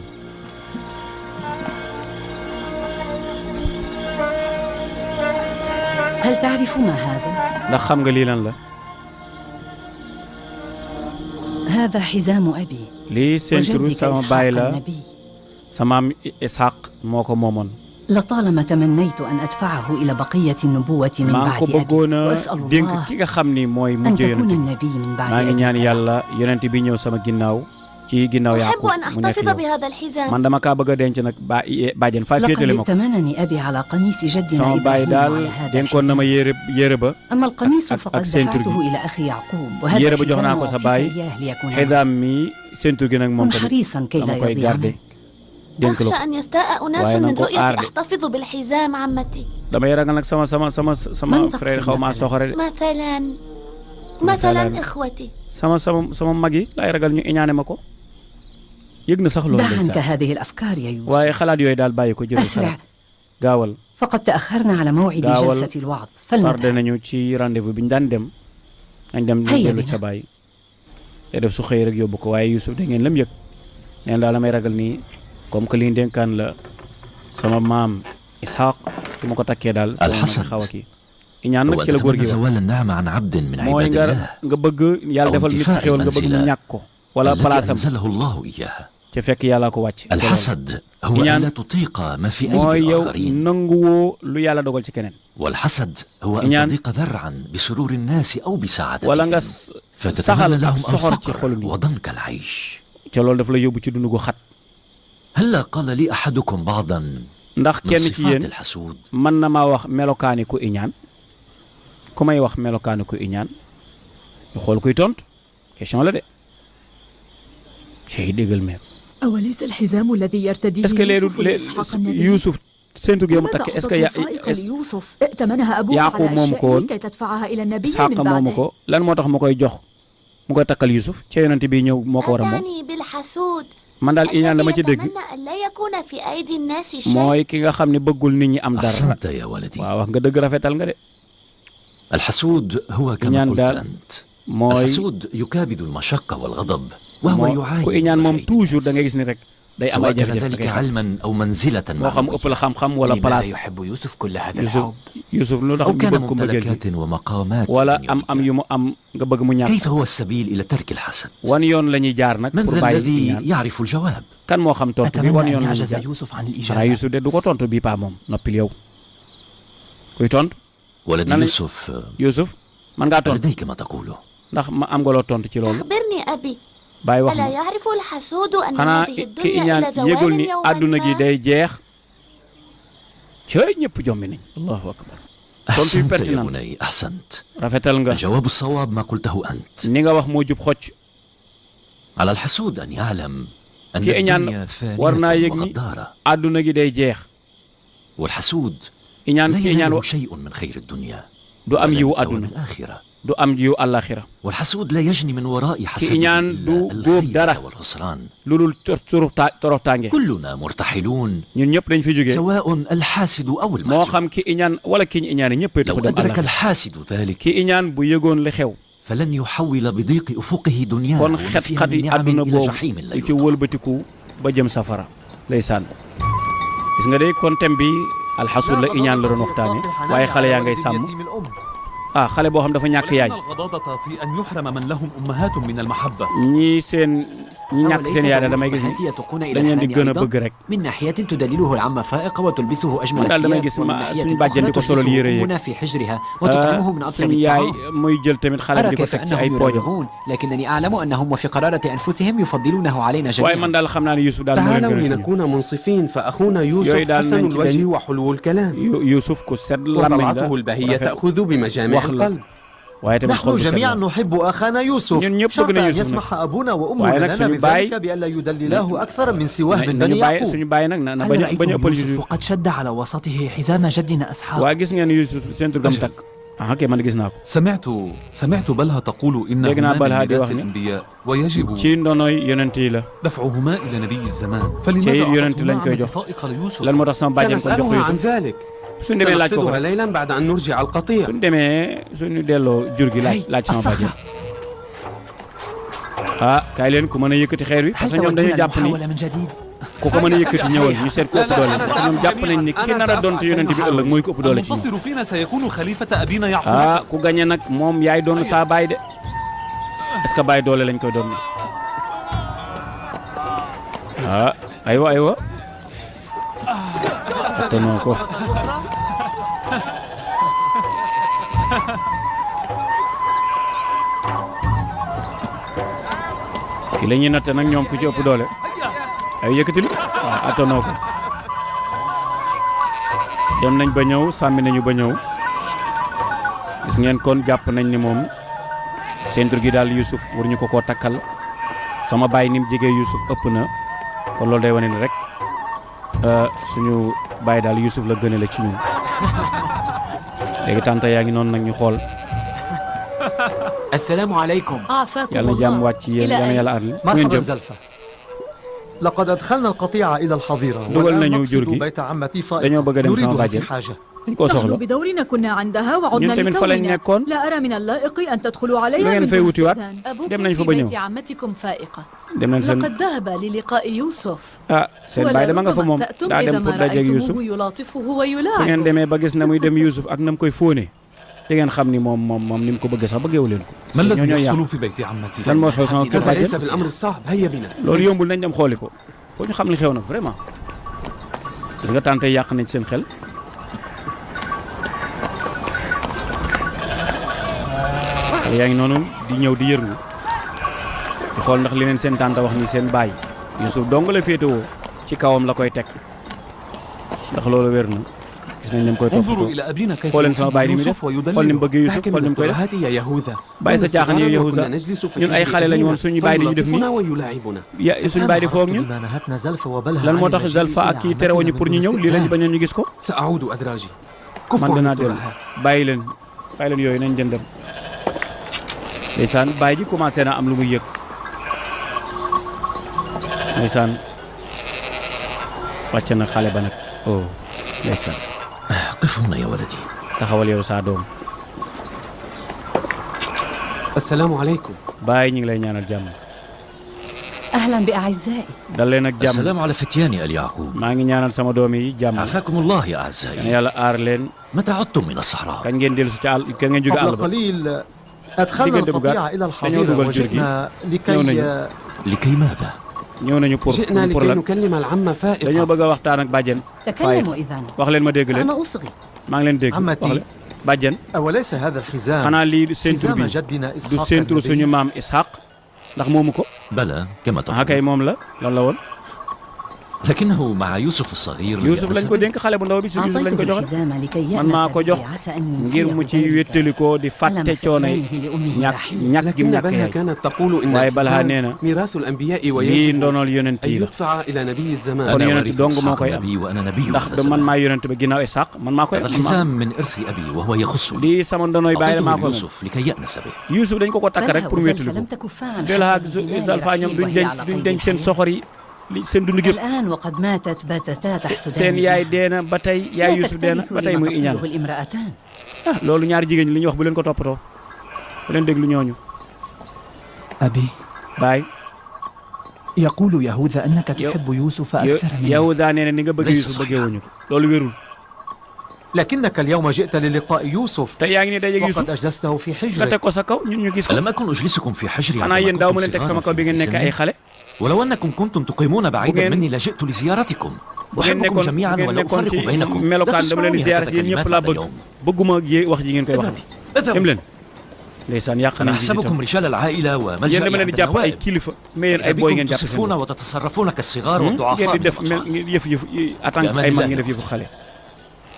هل تعرف ما هذا؟ ndax xam nga lii lan la هذا حزام أبي lii seenturu وجدك sama إسحاق baay la النبي. sa maam Isxaq moo ko moomoon لطالما تمنيت أن أدفعه إلى بقية النبوة من maa ngi ko بعد أبي bëggoon a وأسأل dénk الله ki nga xam ni mooy أن mujj تكون yonent النبي من بعد maa ngi ñaan أبي. yàlla yonent bi ñëw sama ginnaaw ci ginnaaw أحب Yaqub أن mu nekk أحتفظ yow بهذا الحزام man dama kaa bëgg a denc nag bàjjen faa féetale لقد ma ko ائتمنني أبي على قميص جدنا sama baay إبراهيم daal على هذا dénkoon na ma الحزام. yére ba أما القميص أك- فقد أكسنتر دفعته جي. إلى أخي يعقوب وهذا yére ba jox naa الحزام ko sa أعطيك baay إياه ليكون معك. xidaam mi séntu gi nag moom كن tamit حريصا كي dama لا koy يضيع garder منك. dénk la أخشى ko أن يستاء أناس وأنا من أقول رؤيتي أعرف. أحتفظ بالحزام عمتي damay ragal nag sama من frère تقصد xaw maa مثلاً؟ soxore de مثلا إخوتي sama mag yi laay ragal ñu iñaane ma ko yëg na sax loolu دع عنك ndeysaan هذه الأفكار يا يوسف. waaye xalaat yooyu daal bàyyi ko jël أسرع xalaat gaawal فقد تأخرنا على موعد gaawal جلسة الوعظ tardé فلنذهب. nañu ci rendez-vous bi ñu daan dem nañ dem ñu Hayya dellu bina. ca bàyyi te def su xëy rek yóbbu ko waaye Youssouf da ngeen lam yëg neen daal damay ragal nii comme que lii dénkaan la sama maam Ishaq su ma ko takkee daal sama الحسد xaw a kii iñaan nag هو ci la góor تتمنى gi wax زوال النعمة عن عبد من mooy عباد الله nga bëgg yàlla أو defal nit انتفاء xéwal nga bëgg mu المنزلة ñàkk ko wala التي palaasam أنزله الله إياها. ca fekk yàllaa ko wàcc الحسد هو إيان. أن لا تطيق ما في mooy أيدي yow الآخرين. nanguwoo lu yàlla dogal ci keneen والحسد هو أن إيان. تضيق ذرعا بسرور الناس أو بسعادتهم wala nga فتتمنى saxal ak لهم soxor ci xolu الفقر nit وضنك العيش. ca loolu daf la yóbbu ci dund gu xat هلا قال لي أحدكم بعضا ndax من kenn ci صفات yéen الحسود؟ mën na maa wax melokaani ku iñaan ku may wax melokaani ku iñaan ñu xool kuy tontu question la de cey déggal meer أوليس الحزام الذي يرتديه est-ce que يوسف لإسحاق النبي؟ Yuusuf séntu gi mu لماذا takk est-ce أعطت que الفائق ليوسف ائتمنها أبوه يعقوب على موم كون. أشياء كي تدفعها إلى النبي Ishaq من moomu بعده ko lan moo tax mu koy jox mu koy takkal Yuusuf ca yonent bi ñëw moo ko war a moom أتعني بالحسود man daal iñaan dama ci dégg يتمنى أن لا يكون في أيدي الناس شيء mooy ki nga xam ne bëggul nit ñi am dara أحسنت يا ولدي. waaw wax nga dëgg rafetal nga de الحسود هو كما إيان قلت دال. أنت. mooy الحسود يكابد المشقة والغضب وهو يعاني ku iñaan من moom شيء. toujours da ngay gis ni rek day am ay سواء كان jafe-jafe da ذلك ngay xam علما أو منزلة moo xam ëpp la معنوية xam-xam wala لماذا place يحب يوسف كل هذا Yuusuf الحب؟ Yuusuf lu tax أو ñu كان bëgg ko mbëggeel gi ممتلكات ومقامات wala دنيوية. am yu mu am nga bëgg mu ñàkk كيف هو السبيل إلى ترك الحسد؟ wan yoon la ñuy jaar nag من pour ذا bàyyi الذي iñaan يعرف الجواب؟ kan moo xam tontu bi wan أتمنى yoon أن la ñuy يعجز jaar يوسف عن xanaa الإجابة. Yuusuf de du ko tontu bii paa moom noppil yow kuy tontu ولدي نعم. يوسف Yuusuf man ngaa tontu لديك ما تقوله. ndax ma am nga loo tontu ci loolu أخبرني أبي bàyyi wax ألا ma يعرف الحسود أن xanaa هذه ki الدنيا iñaan إلى yëgul زوال ni يوما àdduna gi ما day jeex cëy ñëpp jombi nañ allahu akbar أحسنت يا بني أحسنت. الجواب الصواب ما قلته أنت. على الحسود أن يعلم أن الدنيا فانية وغدارة، والحسود لا ينال شيء من خير الدنيا ومن الآخرة. والحسود لا يجني من وراء حسده الخيبة والخسران. كلنا مرتحلون سواء الحاسد أو المحسود. لو أدرك الحاسد ذلك فلن يحول بضيق أفقه دنياه وفيها من نعم إلى جحيم لا يطاق. gis nga day kon thème bi alxasud la iñaan la doon waxtaane waaye xale yaa ngay sàmm xale boo xam dafa ñàkk yaay ñi ñàkk seen yaay damay gis dañ leen di gën a bëgg rek من ناحية تدلله العمة فائقة وتلبسه أجمل damay gis suñu bàjjen di ko solal yére yi في حجرها وتطعمه من أطيب الطعام muy jël tamit xale di ko teg ci ay poojam لكنني أعلم أنهم وفي قرارة أنفسهم يفضلونه علينا جميعا. waaye man daal xam naa ne Youssouf daal تعالوا لنكون منصفين فأخونا يوسف حسن الوجه وحلو الكلام Youssouf ku sedd وطلعته البهية تأخذ بمجامع القلب. نحن جميعا نحب أخانا يوسف. شرط أن يسمح أبونا وأمنا لنا بذلك بألا يدللاه أكثر من سواه من بني يعقوب. هل رأيتم يوسف قد شد على وسطه حزام جدنا أسحاق؟ سمعت بلها تقول إنهما من ميراث الأنبياء ويجب دفعهما إلى نبي الزمان. فلماذا أعطتما فائق ليوسف؟ سنسألها عن ذلك. سنقصدها ليلا بعد أن نرجع القطيع. الصخرة. kaay leen ku mën a yëkkati xeer wi parce que ñoom dañoo jàpp ni ku ko mën a yëkkati ñëwal ñu seet ko ëpp doole parce que ñoom jàpp nañ ni ki nar a doon te yonent bi ëllëg mooy ko ëpp doole ci ñoom. ku gañe nag moom yaay doon saa baay de est-ce que baay doole lañ koy doon ne aywa attanoo ko ki la ñuy natte nag ñoom ku ci ëpp doole ay yëkkatil attanoo ko dem nañ ba ñëw sàmmi nañu ba ñëw gis ngeen kon jàpp nañ ni moom centre gi daal Youssouf war ñu ko takkal sama baay ni mu jegee Youssouf ëpp na kon loolu day wane ni rek suñu baay daal Youssouf la gënale ci ñun léegi tànta yaa ngi noonu nag ñu xool. السلام عليكم. يلا جام واتشي يلا أرل. مرحبا زلفة. لقد أدخلنا القطيع إلى الحظيرة والآن نقصد بيت عمتي فائقة نريدها في حاجة. نحن بدورنا كنا عندها وعدنا لتونا. لا أرى من اللائق أن تدخلوا عليها من دون استئذان. أبوكم في بيت عمتكم فائقة. لقد ذهب للقاء يوسف. ولربما استأتم إذا ما رأيتموه يلاطفه ويلاعبه. ngeen demee ba gis na muy dem Youssouf ak nam koy fóone di ngeen xam ni moom ni mu ko bëgg sax bëggeewu leen ko. ما الذي يحصل في بيت عمتي؟ lan moo xew sama kër bàjjen ليس بالأمر الصعب هيا بنا. loolu yombul nañ dem xooli ko foo ñu xam li xew nag vraiment gis nga tànte yàq nañ seen xel. yaa ngi noonu di ñëw di yërngu di xool ndax li leen seen tànta wax ni seen baay Youssouf dong la féetewoo ci kawam la koy teg ndax loolu wér na gis nañ leen koy toppatoo xool leen sama baay ni muy def xool ni mu bëgg Youssouf xool ni mu koy def bàyyi sa caaxaan yow Yahuda ñun ay xale lañu woon suñu baay di ñu def nii suñu baay di foog ñun lan moo tax Zalfa ak kii terewuñu pour ñu ñëw lii lañu bañoon ñu gis ko man danaa dellu bàyyi leen yooyu nañ jëndam ndeysaan baay ji commencé na am lu muy yëg ndeysaan wàcc na xale ba nag ndeysaan قف هنا يا ولدي. taxawal yow saa doom. السلام عليكم. baay ñu ngi lay ñaanal jàmm. أهلا بأعزائي. dal leen ak jàmm. السلام على فتياني آل يعقوب. maa ngi ñaanal sama doom yi jàmm. عافاكم الله يا أعزائي. yàlla aar leen. متى عدتم من الصحراء؟ kañ ngeen dellu si ci àll kañ ngeen jóge àll ba. قبل قليل أدخلنا القطيع إلى الحظيرة وجئنا لكي ماذا؟ ñëw nañu pour جئنا لكي نكلم العمة فائقة. dañoo bëgg a waxtaan ak bàjjen. تكلموا إذن. wax leen ma dégg leen. أنا أصغي. maa ngi leen dégg. عمتي. bàjjen. أوليس هذا الحزام xanaa lii ceinture bi du ceinture suñu maam Ishaq ndax moomu ko. بلى كما تقول. kay moom la lan la woon. لكنه مع يوسف الصغير يوسف lañ ko dénk xale bu ndaw bi su Yusuf lañ ko jox man maa ko jox ngir mu ci wéttali ko di fàtte coono yi ñàkk gi ñàkk yaay waaye Balha nee na lii ndonol yonent yi la kon yonent dong moo koy am ndax du man maa yonent ba ginnaaw Isaaq man maa koy am lii sama ndonoy bàyyi la maa ko moom Yusuf dañ ko takk rek pour wéttali ko Balha ak Zalfa ñoom duñ denc seen soxor yi li seen dund gépp seen yaay deena ba tey yaay Yusuf deena ba tey muy iñaan loolu ñaari jigéen ñi li ñu wax bu leen ko toppatoo bu leen déglu ñooñu abi baay yaqulu yahuda annaka tuhibbu yusufa akthara min yahuda nee na ni nga bëgg Yusuf bëggee wuñu loolu wérul لكنك اليوم جئت للقاء يوسف وقد أجلسته في حجرك لم أكن أجلسكم في حجري صغارا ولو أنكم كنتم تقيمون بعيدا مني لجئت لزيارتكم أحبكم جميعا ولا أفرق بينكم لا تسمعوني هكذا كلمات اليوم اذهبوا أنا أحسبكم رجال العائلة وملجأ من النوائب بكم تصفون وتتصرفون كالصغار والضعفاء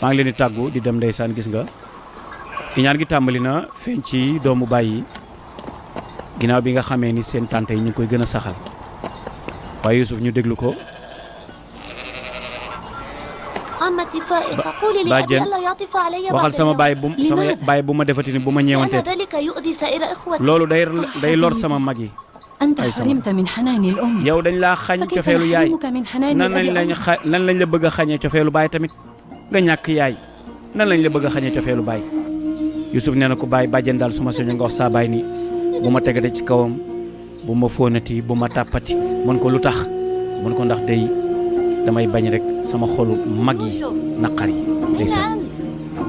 maa ngi leen di tàggu di dem ndeysaan gis nga iñaan gi tàmbali na feeñ ci doomu bàyyi ginnaaw bi nga xamee ni seen tante yi ñu ngi koy gën a saxal waaye Yusuf ñu déglu ko bàjjen waxal sama baay bu ma defati ni bu ma ñeewantee loolu day lor sama mag yi yow dañ laa xañ cofeelu yaay nan lañ la bëgg a xañee cofeelu baay tamit nga ñàkk yaay nan lañ la bëgg a xañee cofeelu baay Yusuf nee na ko baay bàjjen daal su ma soño nga wax saa baay ni bu ma tegate ci kawam bu ma fóonati bu ma tàppati mën ko lu tax mën ko ndax day damay bañ rek sama xolu mag yi naqar yi ndeysaan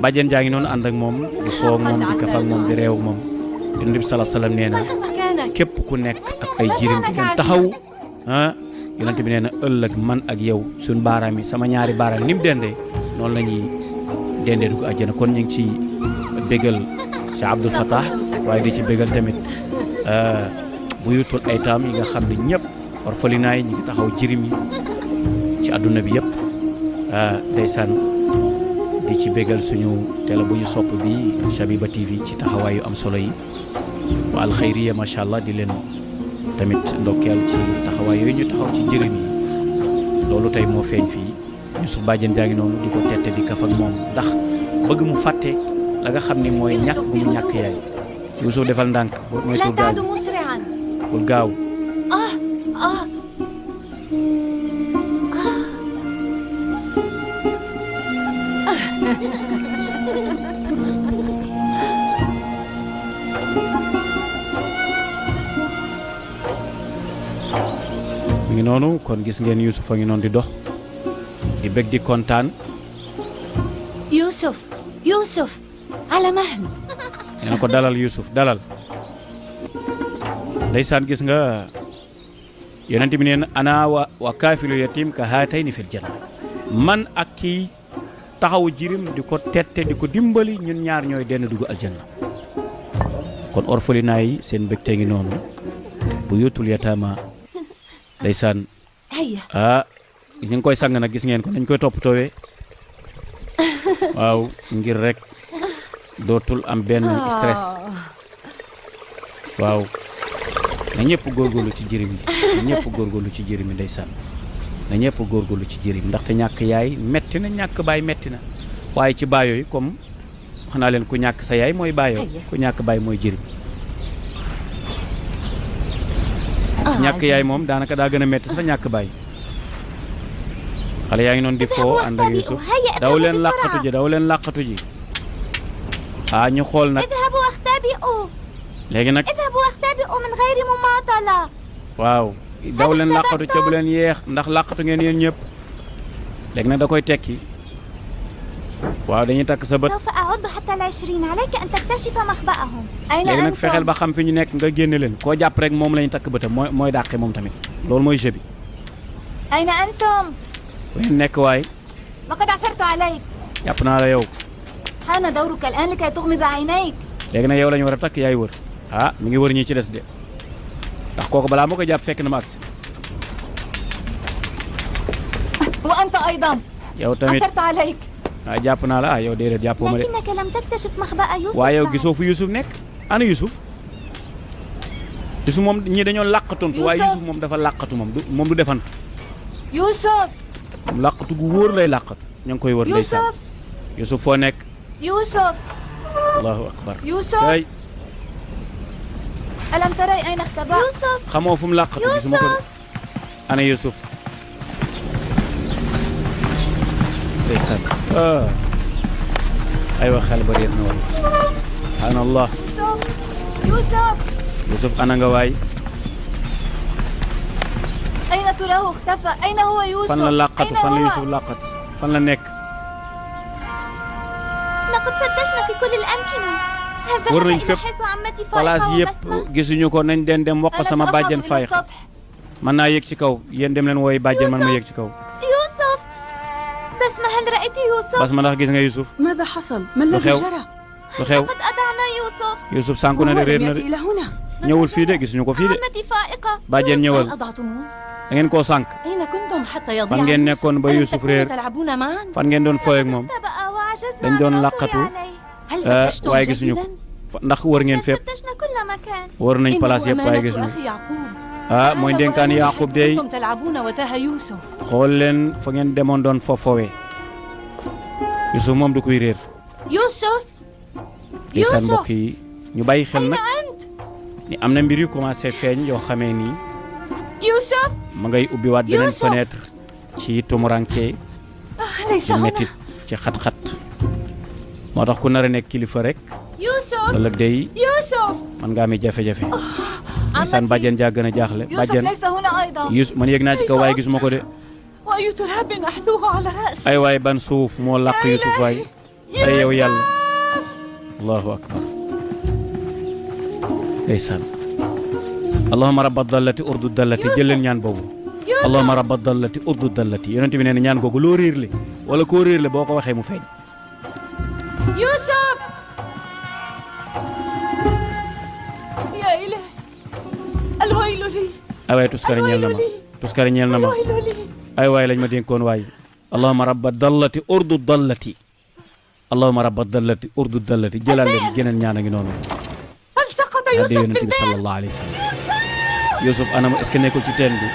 bàjjen jaa ngi noonu ànd ak moom di foog moom di kaf ak moom di réew ak moom Yonent bi sallallahu alayhi wasallam nee na képp ku nekk ak ay jirim di leen taxaw Yonent bi nee na ëllëg man ak yow suñ baaraam yi sama ñaari baaraam yi ni mu dendee noonu la ñuy dendee dugg àjjana kon ñu ngi ci bégal Cheikh Abdoul Fattah waaye di ci bégal tamit buyutul aytaam yi nga xam ne ñëpp orphelinat yi ñu ngi taxaw jirim yi ci àdduna bi yëpp ndeysaan di ci bégal suñu télé bu ñu sopp bi Shabiba TV ci taxawaayu am solo yi wa alxayriya macha allah di leen tamit ndokkeel ci taxawaay yooyu ñu taxaw ci jirim yi loolu tey moo feeñ fii Yusuf bàjjen jaa ngi noonu di ko tette di kaf ak moom ndax bëgg mu fàtte la nga xam ni mooy ñàkk gu mu ñàkk yaay Yusuf defal ndànk mooy tur gaaw bul gaaw mi ngi noonu kon gis ngeen Yusuf a ngi noonu di dox di bëgg di kontaan Yusuf ala mahl nee na ko dalal Yusuf dalal ndeysaan gis nga Yonent bi nee na ana wa kaafilu yatim ka haatayni fil janna man ak kii taxawu jirim di ko tette di ko dimbali ñun ñaar ñooy denn dugg aljanna kon orphelinat yi seen mbégte ngi noonu bu yutul yataama ndeysaan ñu ngi koy sang nag gis ngeen ko nañ koy toppatoowee waaw ngir rek dootul am benn stress waaw na ñëpp góorgóorlu ci jirim yi na ñëpp góorgóorlu ci jirim yi ndeysaan na ñëpp góorgóorlu ci jirim ndaxte ñàkk yaay metti na ñàkk baay metti na waaye ci baay yooyu comme wax naa leen ku ñàkk sa yaay mooy baayoo ku ñàkk baay mooy jirim ñàkk yaay moom daanaka daa gën a metti sax ñàkk baay xale yaa ngi noonu di foo ànd ak Yusuf daw leen làqatu ji ñu xool nag léegi nag waaw daw leen làqatu ca bu leen yeex ndax làqatu ngeen yéen ñëpp léegi nag da koy tekki waaw dañuy takk sa bët léegi nag fexeel ba xam fi ñu nekk nga génne leen koo jàpp rek moom lañu takk bëtam mooy dàqe moom tamit loolu mooy jeu bi fu ngeen nekk waay jàpp naa la yow léegi nag yow la ñu war a takk yaay wër mi ngi wër ñii ci des de ndax kooku balaa moo koy jàpp fekk na ma agsi أنت أيضا أثرت عليك jàpp naa la yow déedéet jàppoo ma de لكنك لم تكتشف مخبأ يوسف waaye yow gisoo fu Yusuf nekk ana Yusuf moom ñi dañoo làqatontu waaye Yusuf moom dafa làqatu moom du defantu Yusuf moom làqatu gu wóor lay làqatu ña ngi koy wër ndeysaan Yusuf foo nekk Yusuf allahu akbar Yusuf ألم ترى أين اختبأ يوسف xamoo fu mu làqatu gisuma ko de ana Yusuf ndeysaan aywa xel ba réer na wala subhaanallah Yusuf ana nga waay أين تراه اختفى أين هو يوسف fan la làqatu fan la Yusuf làqatu fan la nekk لقد فتشنا في كل الأمكنة wër nañ fépp place yëpp gisuñu ko nañ den dem wax ko sama bàjjen fay mën naa yéeg ci kaw yéen dem leen wooy bàjjen man ma yéeg ci kaw يوسف بسمة هل رأيت يوسف بسمة ndax gis nga Yusuf ماذا حصل ما الذي جرى lu xew لقد أضعنا يوسف Yusuf sànku na de réer na de ñëwul fii de gisuñu ko fii de عمتي فائقة bàjjen ñëwal da ngeen koo sànk أين كنتم حتى يضيع fan ngeen nekkoon ba Yusuf réer تلعبون معا fan ngeen doon fooy ak moom dañ doon làqatu waaye gisuñu ko ndax wër ngeen fépp wër nañ place yëpp waaye gisuñu mooy ndénkaan Yaaqub dey xool leen fa ngeen demoon doon foofowee Yusuf moom du koy réer Yusuf seen mbokk yi ñu bàyyi xel nag ni am na mbir yu commencé feeñ yoo xamee nii Yusuf ma ngay ubbiwaat beneen fenêtre ci tumuranke ci métit ci xat-xat moo tax ku nar a nekk kilifa rek wala dey man nga amee jafe-jafe ndeysaan bàjjen jaa gën a jaaxle bàjjen Yusuf man yëg naa ci kaw waaye gisuma ko de ay waay ban suuf moo làq Yusuf waay ay yow yàlla allahu akbar ndeysaan allahumma rabba dallati urdu dallati jël leen ñaan boobu allahumma rabba dallati urdu dallati yonent bi nee na ñaan googu loo réer le wala koo réer le boo ko waxee mu feeñ Yusuf ya ilahi alwaylu li ay waay tuskare ñeel na ma ay waay lañ ma dénkoon waay allahumma rabba dallati urdu dallati allahumma rabba dallati urdu dallati jëlal leen geneen ñaan a ngi noonu هل سقط يوسف في yonent bi sallallahu alayhi wa sallam Yusuf anam est-ce que nekkul ci teen bi